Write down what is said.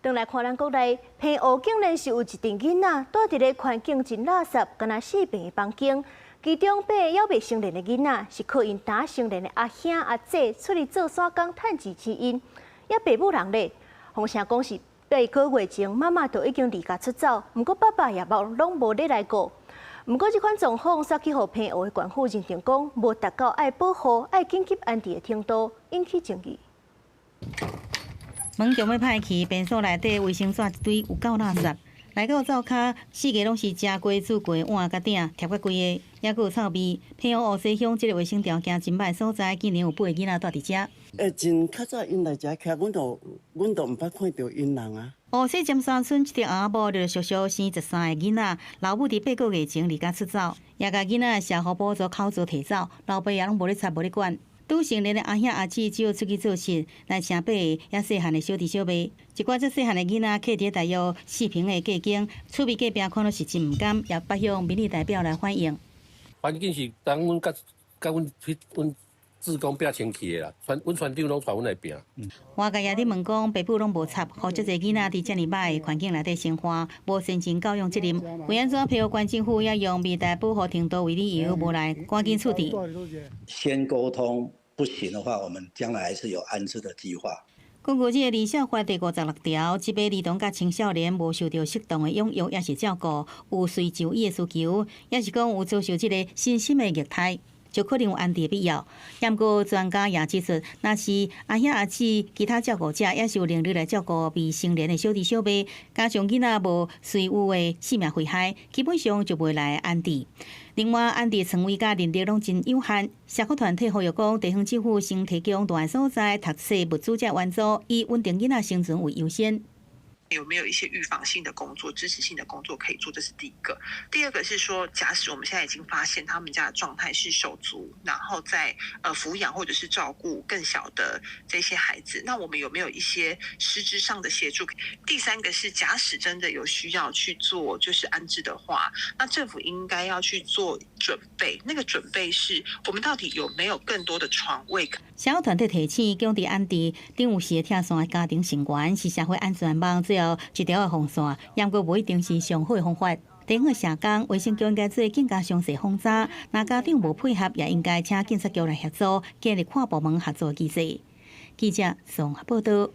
轉來看咱國內，澎湖竟然是有一陣囡仔蹛佇咧環境真垃圾，敢若四平的房間。其中八个猶未成年的囡仔是靠𪜶焦成年的阿兄阿姐出去做散工趁錢飼𪜶，抑爸母人咧，風聲講是8個月前媽媽就已經離家出走，毋過爸爸也無攏無咧來顧。毋過這款狀況，煞去予澎湖的縣府認定講，無達到愛保護、愛緊急安置的程度，引起爭議。門就欲歹去，便所內底衛生紙一堆，有夠垃圾。來到灶跤，四界攏是食過、煮過的碗佮鼎，疊甲規个，猶閣有臭味。澎湖烏溪鄉這个衛生條件真䆀所在，竟然有八个囡仔蹛佇遮。欸，真較早𪜶來遮徛，阮就毋捌看著𪜶人啊。烏溪尖山村這條翁仔某陸陸續續生13個囡仔，老母佇8個月前離家出走，也共囡仔社福補助扣除提走，老爸也攏無咧插無咧管。拄成年的阿兄阿姊只好出去做事，來生八個猶細漢的小弟小妹，一寡遮細漢的囡仔徛佇大約4坪的隔間，厝邊隔壁看攏是真毋甘，也捌向民意代表來反映。環境是當阮佮佮阮去阮志工拼清氣的啦，村阮村長攏帶阮來拼。外界也佇問講，爸母攏無插，予遮濟囡仔佇遮爾䆀的環境內底生活，無善盡教養責任。為按怎澎湖縣政府猶用未達保護程度為理由，無來趕緊處置？先溝通不行的話，我們將來還是有安置的計劃。根據這个兒少法第56條，這個兒童佮青少年無受著適當的養育，抑是照顧，有隨就醫的需求，抑是講有遭受這個身心的虐待，就可能有安置的必要。毋過專家也指出，若是阿兄阿姊、其他照顧者，抑是有能力來照顧未成年的小弟小妹，加上囡仔無隨有的性命危害，基本上就袂來安置。另外，安置床位佮人力攏真有限。社福團體呼籲講，地方政府先提供蹛的所在、讀冊物資這援助，以穩定囡仔生存為優先。有沒有一些預防性的工作、支持性的工作可以做？這是第一個。第二個是說，假使我們現在已經發現他們家的狀態是手足，然後在撫養或者是照顧更小的這些孩子，那我們有沒有一些實質上的協助？第三個是，假使真的有需要去做就是安置的話，那政府應該要去做準備。那個準備是我們到底有沒有更多的床位？社福團體提醒，強制安置頂有四个拆散的家庭成員是社會安全網最後一條的防線，毋過無一定是上好的方法。地方的社工、衛生局應該做更加詳細訪查，若家長無配合，也應該請警察局來協助，建立跨部門合作機制。記者綜合報道。